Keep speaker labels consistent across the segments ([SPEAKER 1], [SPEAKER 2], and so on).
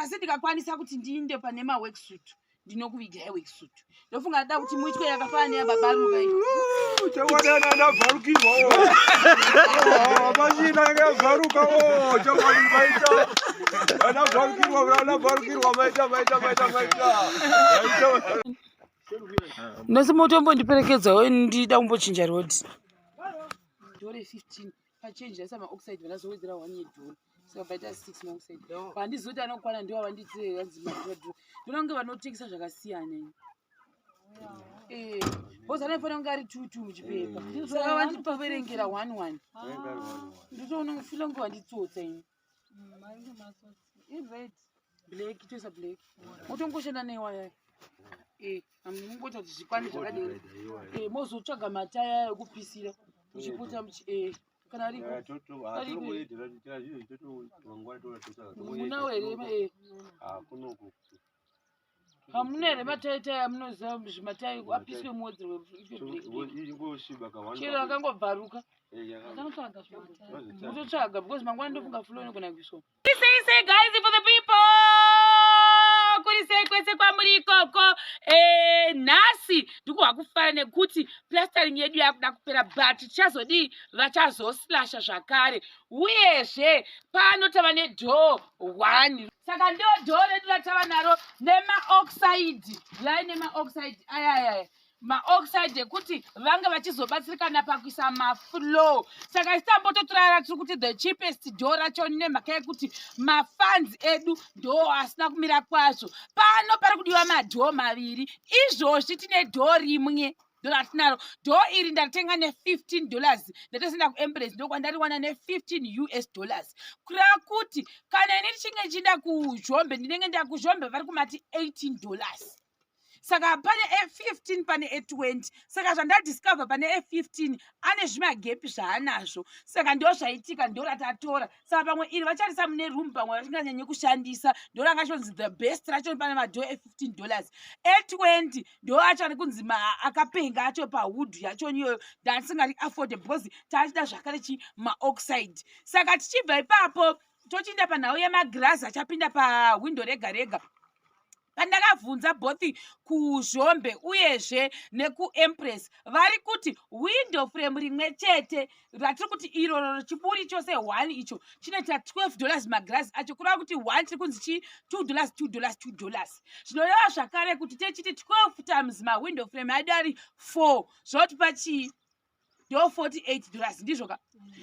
[SPEAKER 1] Asi ndikakwanisa kuti ndiinde pane maworksuit, ndinokuvigirai worksuit. Ndofunga ndida kuti muitwe yakafanana neyababa Ruva iyi.
[SPEAKER 2] Chokwadi ana ndabvarukirwa. Mashina yanga yabvaruka. Chokwadi maita. Ndabvarukirwa, ndabvarukirwa, maita, maita, maita, maita. Maita.
[SPEAKER 1] Nhasi motombondiperekedzawo, ndida kumbochinja road. Dore 15 pachange yaisa maoxide, vandazowedzera 1 yedhora, saka paita 6 maoxide. Handizivi kuti anokwana ndiwo avanditire hanzi madhora. Ndoona kunge vanotengesa zvakasiyana ini. Because anofanira kunge ari two two muchipepa, saka vandipaverengera one one. Ndotoona kufila kunge vanditsotsa ini. Black, toisa black, motongoshanda newaya. Mungoita kuti zvikwane zvakadini. Mozotsvaga mataya ekupisira muchipota kana ariko. Munawo here? Hamuna here mataitai amunoziva, zvimatai apiswe muwedzerwe itwe black, chero akangobvaruka? Mutotsvaga because mangwana ndofunga floor inogona kuiswa. Sei sei guys, for the people, kuri sei kwese kwamuri ikoko? Nhasi ndikuhwa kufara nekuti plastering yedu yakuda kupera, but tichazodii, vachazoslasha zvakare. Uyezve pano tava nedoor one, saka ndo door redu ratava naro nemaoxide lai, nemaoxide ayayaya, maoxide ekuti vange vachizobatsirikana pakuisa mafloor. Saka isitambototorara tiri kuti the cheapest door racho, nemhaka yekuti mafunds edu ndo asina kumira kwazvo. Pano pari kudiwa madoor maviri, izvozvi tine door rimwe, ndoratinaro. Door iri ndatenga ne$15, ndatosenda kuEmpress, ndokwandariwana ne15 US dollars. Kureva kuti kana ini ndichinge ndichienda kuZhombe, ndinenge nda kuZhombe, vari kumati $18. Saka pane e15, pane e20. Saka zvandadiscover, pane e15 ane zvimagepi zvaanazvo, saka ndo zvaitika, ndo ratatora. Saka pamwe iri vacharisa mune room, pamwe vatinganyanyi kushandisa, ndo rangachonzi the best racho. Pane madoor e$15, e20 ndo acho ari kunzi akapenga acho pawood yacho iyoyo, ndasingari afford because tachida zvakare chi maoxide. Saka tichibva ipapo tochiinda panhau yemagirazi achapinda pahwindo rega rega. Pandakabvunza both kuZhombe uyezve nekuEmpress, vari kuti window frame rimwe chete ratiri kuti iroro chiburi chose 1 icho chinoita $12 magirazi acho. Kureva kuti 1 tiri kunzi chi $2, $2, $2. Zvinoreva zvakare kuti techiti 12 times mawindow frame adu ari 4, zvotipa chii? Ndo $48, ndizvo ka?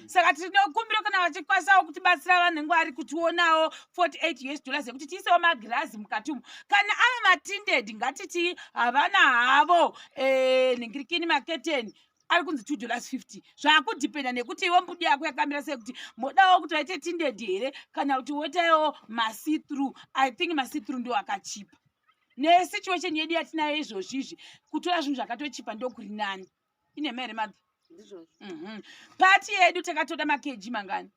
[SPEAKER 1] Saka tinokumbira kana vachikwanisawo kutibatsira, vanenge vari kutionawo, 48 US dollars ekuti tiisewo magirazi mukati umu. Kana ava matinted, ngatiti havana havo nhingirikini, maketeni ari kunzi $2.50. Zvakudhipenda nekuti iwe mbudi yako yakamira sei, kuti modawo kuti vaite tinted here kana kuti woitaiwo masee through. I think masee through ndo akachipa nesituation yedu yatinayo izvozvizvi. Kutora zvinhu zvakatochipa ndokuri nani. Ine here madha? Pati yedu takatoda makeji mangani?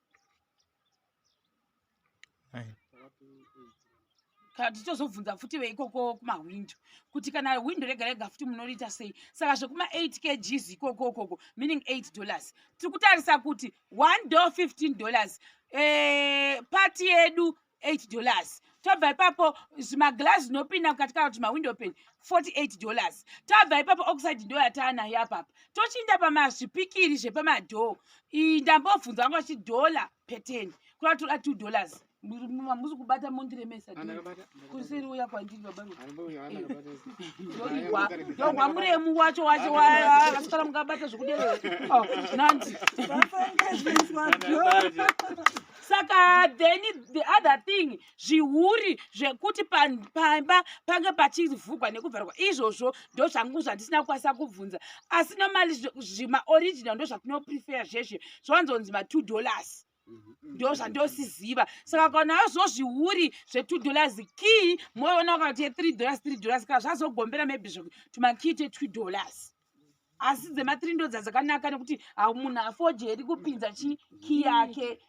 [SPEAKER 1] Kana tichozobvunza futi veikoko kumahwindo kuti kana hwindo rega rega futi munoriita sei. Saka zvekuma 8 kgs ikoko ikoko, meaning $8. Tiri kutarisa kuti one door $15, pati yedu $8. Tobva ipapo, zvimaglass zvinopinda mukati kana kuti mawindow pane, $48. Tabva ipapo, oxide ndo yataanayo apapa. Tochiinda pamazvipikiri zvepamadhoo, ndambobvunza vanga vachi dollar per 10, kuda toda $2. Musi kubata mondiremesa kuseri, uya kwandiri baba, ndorwa muremu wacho wacho vasikana mungabata zvekuderera nandi. Saka then the other thing, zvihuri zvekuti pamba pange pachivhugwa nekuvharwa, izvozvo ndo zvangu zvandisina kukwanisa kubvunza, asi normally zvimaoriginal ndo zvatinoprefer, zvezve zvowanzonzi ma$2, ndo zvandosiziva. Saka kana azvo zvihuri zve$2 key, moona kuti ye$3, $3, kana zvazogombera maybe tumakey te$2, asi dzema3 ndo dzakanaka nekuti munhu afojeri kupinza chikey yake.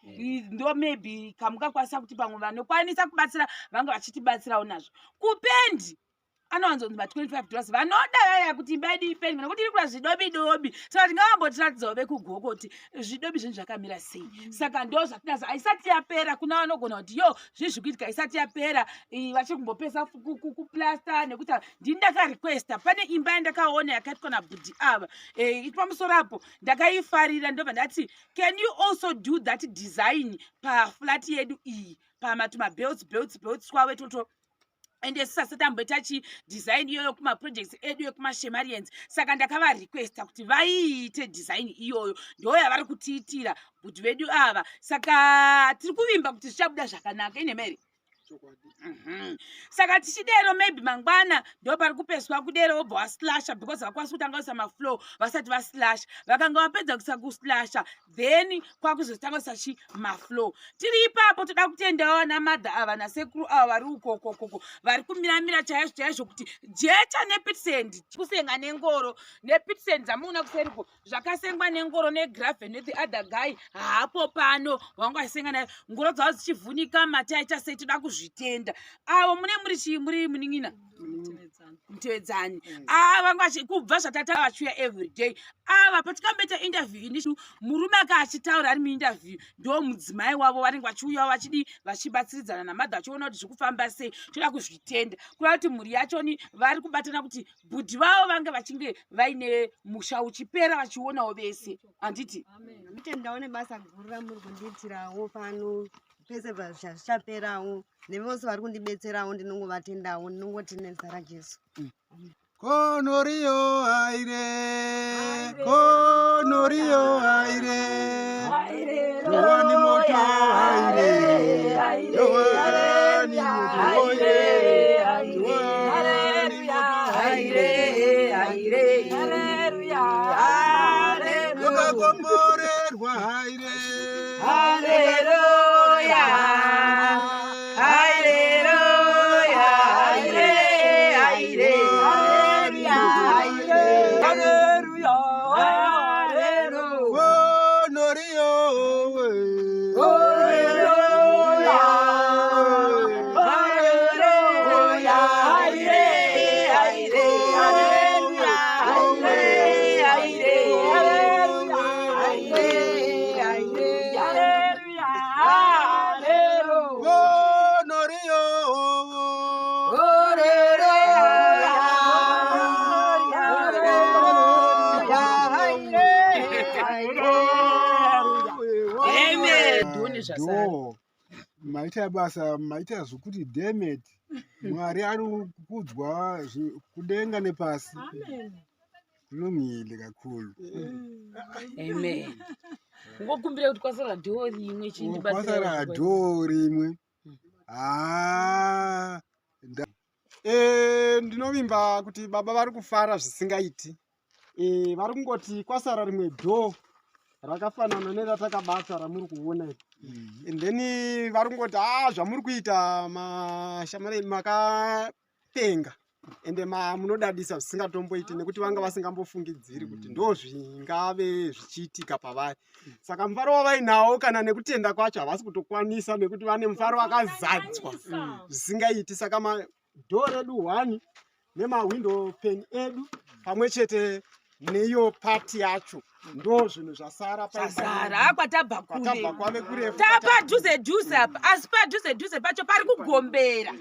[SPEAKER 1] Ndo maybe kamungakwanisa kuti pamwe vanokwanisa kubatsira vange vachitibatsirawo nazvo. Kupendi. Anowanzonzi ma25 dollars vanoda vaya kuti imba yedu ipendwe nekuti iri kura zvidobi dobi. Saka tingavambotiratidzawo vekugoko kuti zvidobi zvinhu zvakamira sei. Saka ndo zvatinazvo, haisati yapera. Kuna vanogona kuti yo zvii zviri kuitika, isati yapera, vachiri kumbopesa kuplasta nekuti ndini ndakarequesta. Pane imba yandakaona yakaitwa nabhudhi ava, iri pamusoro apo, ndakaifarira, ndobva ndati, "Can you also do that design paflat yedu iyi, pamatuma belts belts belts twave toto?" Ende sisasi tamboita chidesign iyoyo kumaprojects edu ekumaShemarians. Saka ndakavarequesta kuti vaiite design iyoyo, ndo yavari kutiitira bhudhi vedu ava. Saka tiri kuvimba kuti zvichabuda zvakanaka inemeri. Saka tichidero, maybe mangwana ndo pari kupeswa kudero, wobva waslasha, because vakwanisi kutanga kuisa mafloor vasati vaslasha. Vakanga vapedza kuisa kuslasha, then kwakuzotanga kuisa chi mafloor. Tiri ipapo, toda kutendawo vana madha ava nasekuru ava vari ukokokoko, vari kumiramira chaizvo chaizvo kuti jecha nepit sand, kusenga nengoro nepit sand dzamuona kuseriko, zvakasengwa nengoro negravel nethe other guy haapo pano wanga achisenga nayo, ngoro dzavo dzichivhunika mati aita sei. Toda kuzvitenda avo. Mune muri chii? Muri munin'ina mutevedzani ava vanga kubva zvatata vachiuya everyday ava. Patikamboita interview ini, murume aka achitaura ari muinterview, ndo mudzimai wavo vanenge vachiuyawo vachidi vachibatsiridzana namadha, vachiona kuti zviri kufamba sei. Toda kuzvitenda kureva kuti mhuri yachoni vari kubatana kuti bhudhi vavo vange vachinge vaine musha uchipera, vachionawo vese, handiti?
[SPEAKER 3] Nditendawo nebasa guru ramuri kundiitirawo pano. Pese zvichaperawo, nevose vari kundibetserawo ndinongovatendawo, ndinongoti nezita raJesu.
[SPEAKER 4] Konorio aire, konorio aire, Joani moto aire, Joani moto aire, Joani moto aire, Wakakomborerwa aire,
[SPEAKER 1] Haleluya, haleluya, aire, aire, haleluya, haleluya.
[SPEAKER 4] Konorio we.
[SPEAKER 1] Haleluya, haleluya, aire, aire, haleluya, aire, aire, haleluya, aire, aire, haleluya, haleluya.
[SPEAKER 4] Konorio.
[SPEAKER 1] Haleluya, haleluya, aire, aire. Amen. Ndone zvasara.
[SPEAKER 4] Do maita basa, maita zvokuti demet Mwari ari kukudzwa kudenga nepasi. Kulungile kakhulu.
[SPEAKER 1] Amen. Ngokumbira kuti kwasara door rimwe.
[SPEAKER 4] Kwasara door rimwe. Ah,
[SPEAKER 5] Ndinovimba kuti baba vari kufara zvisingaiti. Vari kungoti kwasara rimwe door rakafanana neratakabata ramuri kuona iri, and then vari kungoti, "Ha, zvamuri kuita mashamari makapenga, ende munodadisa zvisingatomboiti," nekuti vanga vasingambofungidziri kuti ndo zvingave zvichiitika pavari. Saka mufaro wavainawo kana nekutenda kwacho havasi kutokwanisa, nekuti vane mufaro wakazadzwa zvisingaiti. Saka madoor edu one nemawindow pane edu pamwe chete neiyo pati yacho ndo zvinhu zvasara paimba
[SPEAKER 1] Zvasara.
[SPEAKER 5] yedu.
[SPEAKER 1] Kwatabva kure.
[SPEAKER 5] Kwatabva kwave kurefu.
[SPEAKER 1] Tapadhuze dhuze apa, asi padhuze dhuze pacho pari kugombera,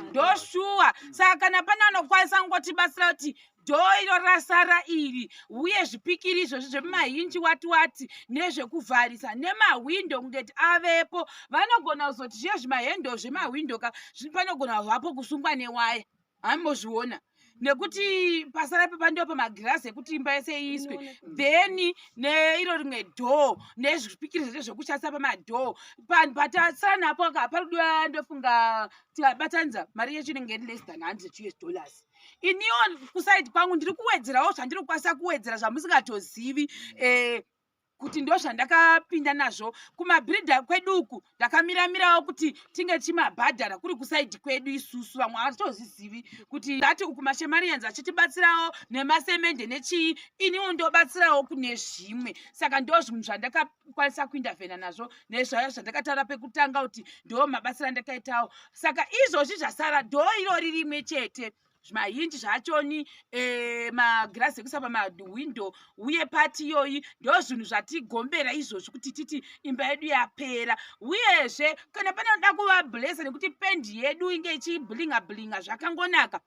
[SPEAKER 1] ndoshuwa. Saka kana pane anokwanisa kungotibatsira kuti door iro rasara iri, uye zvipikiri izvozvi zvemumahinji wati wati nezvekuvharisa nemahwindo kungeti avepo, vanogona kuzoti zviye zvimahendo zvemahwindo ka panogona hapo kusungwa newaya, hambozviona nekuti pasara pepa ndo pamagirazi ekuti imba yese iiswe, then neiro rimwe door nezvipikiri zvese zvekushandisa pamadoor. Panhu patasara napo hapari kudiwa, ndofunga tikabatanidza mari yacho inenge iri less than 100 US dollars. Iniwo kuside kwangu ndiri kuwedzerawo zvandiri kukwanisa kuwedzera zvamusingatozivi, kuti ndo zvandakapinda nazvo kumabhiridha kwedu uku. Ndakamiramirawo kuti tinge tichimabhadhara kuri kuside kwedu isusu, vamwe havatozizivi kuti ati uku maShemarians achitibatsirawo nemasemende nechii, iniwo ndobatsirawo kune zvimwe. Saka ndo zvinhu zvandakakwanisa kuintervena nazvo nezvaya zvandakataura pekutanga kuti ndo mabatsiro andakaitawo. Saka izvozvi zvasara door irori rimwe chete. zvimahinji zvachoni e, magirazi ekuisa pamahwindo uye pati iyoyi ndo zvinhu zvatigombera izvozvi kuti titi imba yedu yapera uyezve kana pane anoda kuvablesa nekuti pendi yedu inge ichiblinga blinga zvakangonaka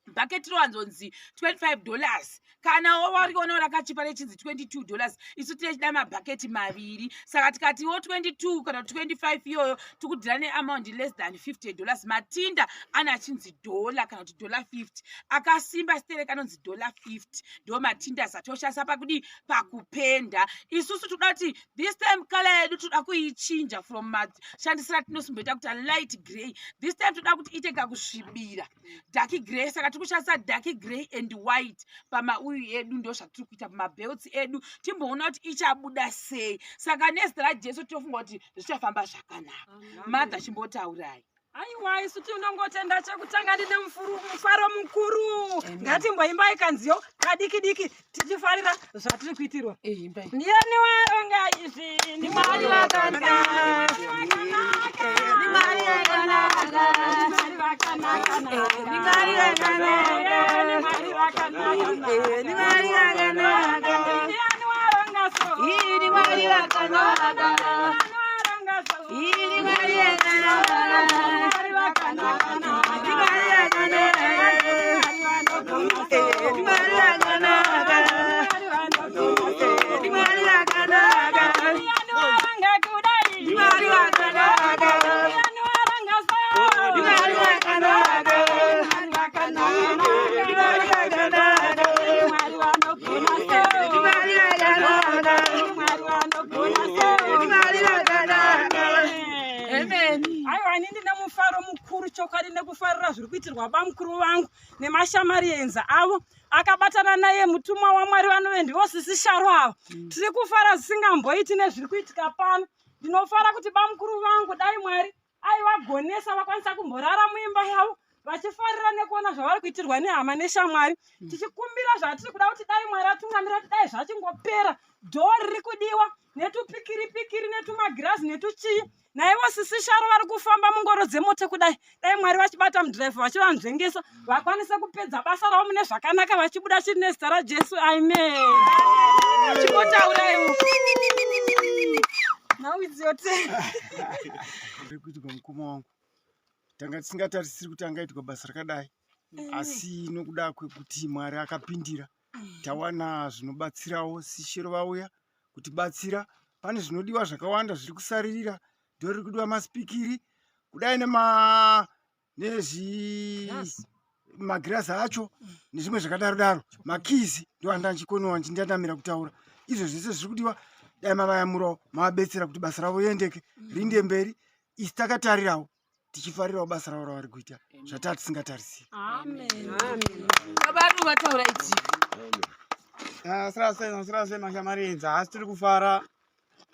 [SPEAKER 1] bhaketi rowanzonzi 25 dollars kana warionawo rakachipa rechinzi 22 dollars isu tinechida mabhaketi maviri saka tikatiwo 22 kana 25 iyoyo tikudhira neamount less than 50 dollars matinda ane achinzi dollar kana kuti dollar 50 akasimba sterek anonzi dollar 50 ndo matinda zatoshandisa pakudii pakupenda isusu toda kuti this time color yedu toda kuichinja from mashandisira tinosimboita kuti light grey this time toda kuti ite kakusvibira dark grey saka tiri kushandisa dark grey and white pamauyu edu ndo zvatiri kuita pamabelts edu timboona kuti ichabuda sei saka nezita rajesu tinofunga kuti zvichafamba zvakanaka madha chimbotaurai
[SPEAKER 6] Aiwa, isu tinongotenda chekutanga ndine mufaro mukuru. Ngatimboimbai kanziyo kadiki diki tichifarira zvatiri kuitirwa. Ndiani waronga izvi? Ndi Mwari wakanaka. Ndi Mwari wakanaka. Ndi Mwari wakanaka. Ndi Mwari wakanaka. Ndi Mwari wakanaka. Ndi Mwari wakanaka. Ndiani waronga so? Ndi Mwari wakanaka. Ndiani waronga so? Ndi Mwari wakanaka. Mwari wakanaka. Ndi Mwari wakanaka. Ndi Mwari wakanaka. Ndi Mwari wakanaka. Ndiani waronga kudai? Ndi Mwari wakanaka. Ndiani waronga so? Ndi Mwari wakanaka. Mwari wakanaka. Ndi Mwari wakanaka. Mwari wanogona so. Ndi Mwari wakanaka. Mwari wanogona so. Ndi Mwari wakanaka.
[SPEAKER 1] Amen.
[SPEAKER 6] Aiwa, ini ndine mufaro mukuru chokwadi nekufarira zviri kuitirwa bamukuru vangu nemashamarienza avo akabatana naye mutumwa waMwari vanove ndivo sisi Sharo ava. Tiri kufara zvisingamboiti nezviri kuitika pano. Ndinofara kuti bamukuru vangu dai Mwari aivagonesa vakwanisa kumborara muimba yavo vachifarira nekuona zvavari kuitirwa nehama neshamwari. Tichikumbira zvatiri kuda kuti dai Mwari atungamira kuti dai zvachingopera dhoo riri kudiwa netupikiri pikiri netumagirazi netuchii naivo sisi Sharo vari kufamba mungoro dzemoto kudai dai Mwari vachibata mudhiraivha vachivanzvengesa vakwanise kupedza basa ravo mune zvakanaka vachibuda chiri nezita raJesu. Amen.
[SPEAKER 1] Chimbotauraiwo.
[SPEAKER 6] Now it's your turn.
[SPEAKER 4] Riri kuitirwa mukoma wangu tanga tisingatarisiri kuti angaitwa basa rakadai asi nokuda kwekuti Mwari akapindira tawana zvinobatsirawo sishero vauya kutibatsira pane zvinodiwa zvakawanda zviri kusaririra ndo riri kudiwa masipikiri kudai nema nezvi magirazi acho nezvimwe zvakadaro daro makizi ndo andachikonewa ndandamira kutaura izvo zvese zviri kudiwa dai mavayamurawo mavabetsera kuti basa ravo riendeke riinde mberi isi takatarirawo tichifarirawo basa ravo ravari kuita zvataa tisingatarisiri.
[SPEAKER 6] Amen.
[SPEAKER 1] Baba ari vataura idzi.
[SPEAKER 5] Sira sei mashamarienza asi tiri kufara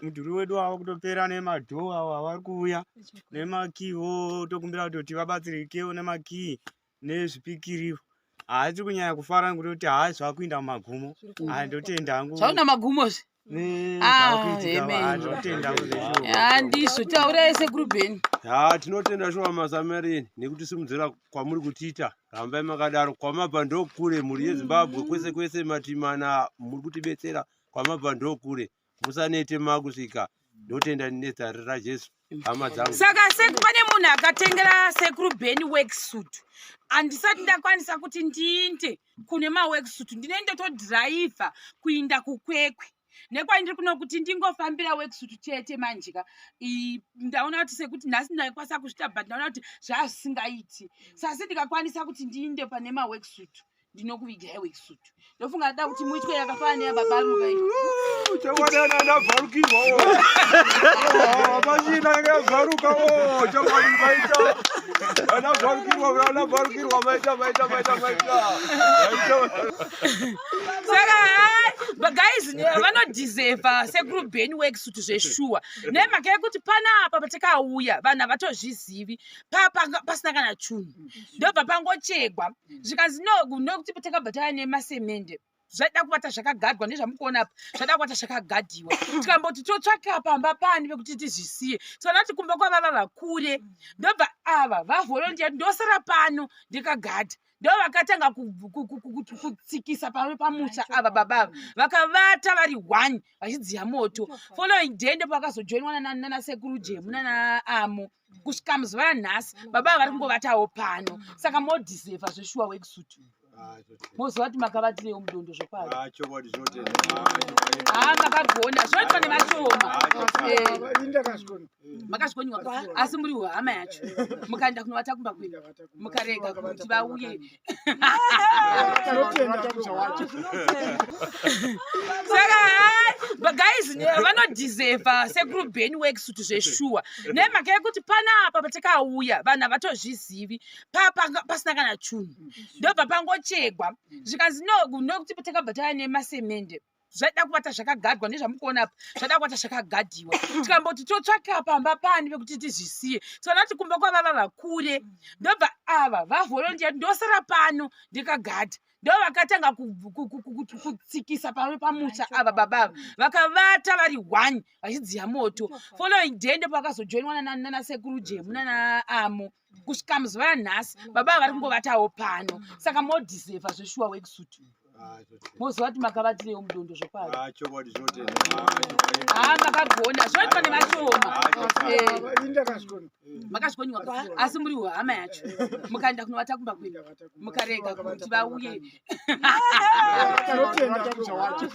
[SPEAKER 5] mudhuri wedu wava kutopera nemadhoo awo avari kuuya nemakiwo tokumbira kutoti vabatsirikewo nemakii nezvipikiriwo haa tiri kunyanya kufara nekuti haa zvakuinda mumagumo haa ndotenda hangu.
[SPEAKER 1] Zvauna magumozve.
[SPEAKER 5] Nezvakuitika.
[SPEAKER 1] Amen.
[SPEAKER 5] Haa ndotenda hangu zveshuwa.
[SPEAKER 1] Handizvo taurai sekurubheni.
[SPEAKER 2] Ha tinotenda shuwa maSamarini nekutisimudzira kwamuri kutiita rambai makadaro kwamabva ndokure mhuri yeZimbabwe kwese kwese matimana muri kutibetsera kwamabva ndokure musanete makusvika ndotenda nezita raJesu hama dzangu.
[SPEAKER 1] Saka pane munhu akatengera sekuru Bheni worksuit handisati ndakwanisa kuti ndiinde kune maworksuit ndinenge ndotodhiraivha kuinda kuKwekwe nekwandiri kuno kuti ndingofambira worksuit chete manjika ndaona kuti sekuti nhasi ndaikwanisa kusvita but ndaona kuti zvazvisingaiti sasi ndikakwanisa kuti ndiinde pane maworksuit ndinokuvigirai worksuit ndofunga ndida kuti muitwe yakafanana neyababa Ruva iyi.
[SPEAKER 2] Chokwadi ndabvarukirwa mashina yanga yabvaruka chokwadi maita ndabvarukirwa ndabvarukirwa maita maita maita maita maita.
[SPEAKER 1] Saka hai but guys vanodhizevha sekuru Ben worksuit zveshuwa nemhaka yekuti panapa patakauya vanhu havatozvizivi pasina kana chunhu ndobva pangochegwa zvikanzi no nokuti takabva tava nemasemende. Zvaida kubata zvakagadwa nezvamukuona apa, zvaida kubata zvakagadhiwa. Tikamboti totsvaka pamba pani pekuti tizvisiye, tikaona kuti kumba kwavava vakure, ndobva ava vavolontiya ndosara pano ndikagadha. Ndo vakatanga kutsikisa pano pamusha ava baba ava vakavata vari one vachidziya moto. Following day ndipo vakazojoinwa nanasekuru Jemu nana Amo kusvika muzuva ranhasi baba ava vari kungovatawo pano. Saka modhisevha zveshuwa weksutu, moziva kuti makavatirewo mudondo zvokwadi.
[SPEAKER 2] Chokwadi zvinotenda.
[SPEAKER 1] Haa, makagona, zvinoitwa nevashoma. Makazvikoniwa, asi muri hama yacho mukaenda kunovata kumba kwenyu mukarega kuti vauye.
[SPEAKER 5] Tinotenda kuzvawacho.
[SPEAKER 1] Saka hai, but guys, vanodhisevha sekuru Ben worksuit zveshuwa, nemhaka yekuti panapa patakauya vanhu havatozvizivi, pasina kana chunhu, ndobva pangochegwa zvikanzi no, nokuti takabva tava nemasemende. Zvaida kubata zvakagadwa nezvamukuona apa, zvaida kubata zvakagadhiwa. Tikamboti totsvaka pamba pani pekuti tizvisiye, tikaona kuti kumba kwavava vakure, ndobva ava vavolontiya ndosara pano ndikagadha. Ndo vakatanga kutsikisa pano pamusha ava baba ava vakavata vari one vachidziya moto. Following day ndipo vakazojoinwa nanasekuru Jemu nana Amo kusvika muzuva ranhasi baba ava vari kungovatawo pano. Saka modhisevha zveshuwa weksutu, moziva kuti makavatirewo mudondo zvokwadi.
[SPEAKER 2] Chokwadi zvinotenda.
[SPEAKER 1] Haa, makagona, zvinoitwa nevashoma. Makazvikoniwa, asi muri hama yacho mukaenda kunovata kumba kwenyu mukarega kuti vauye.
[SPEAKER 5] Tinotenda kuzvawacho.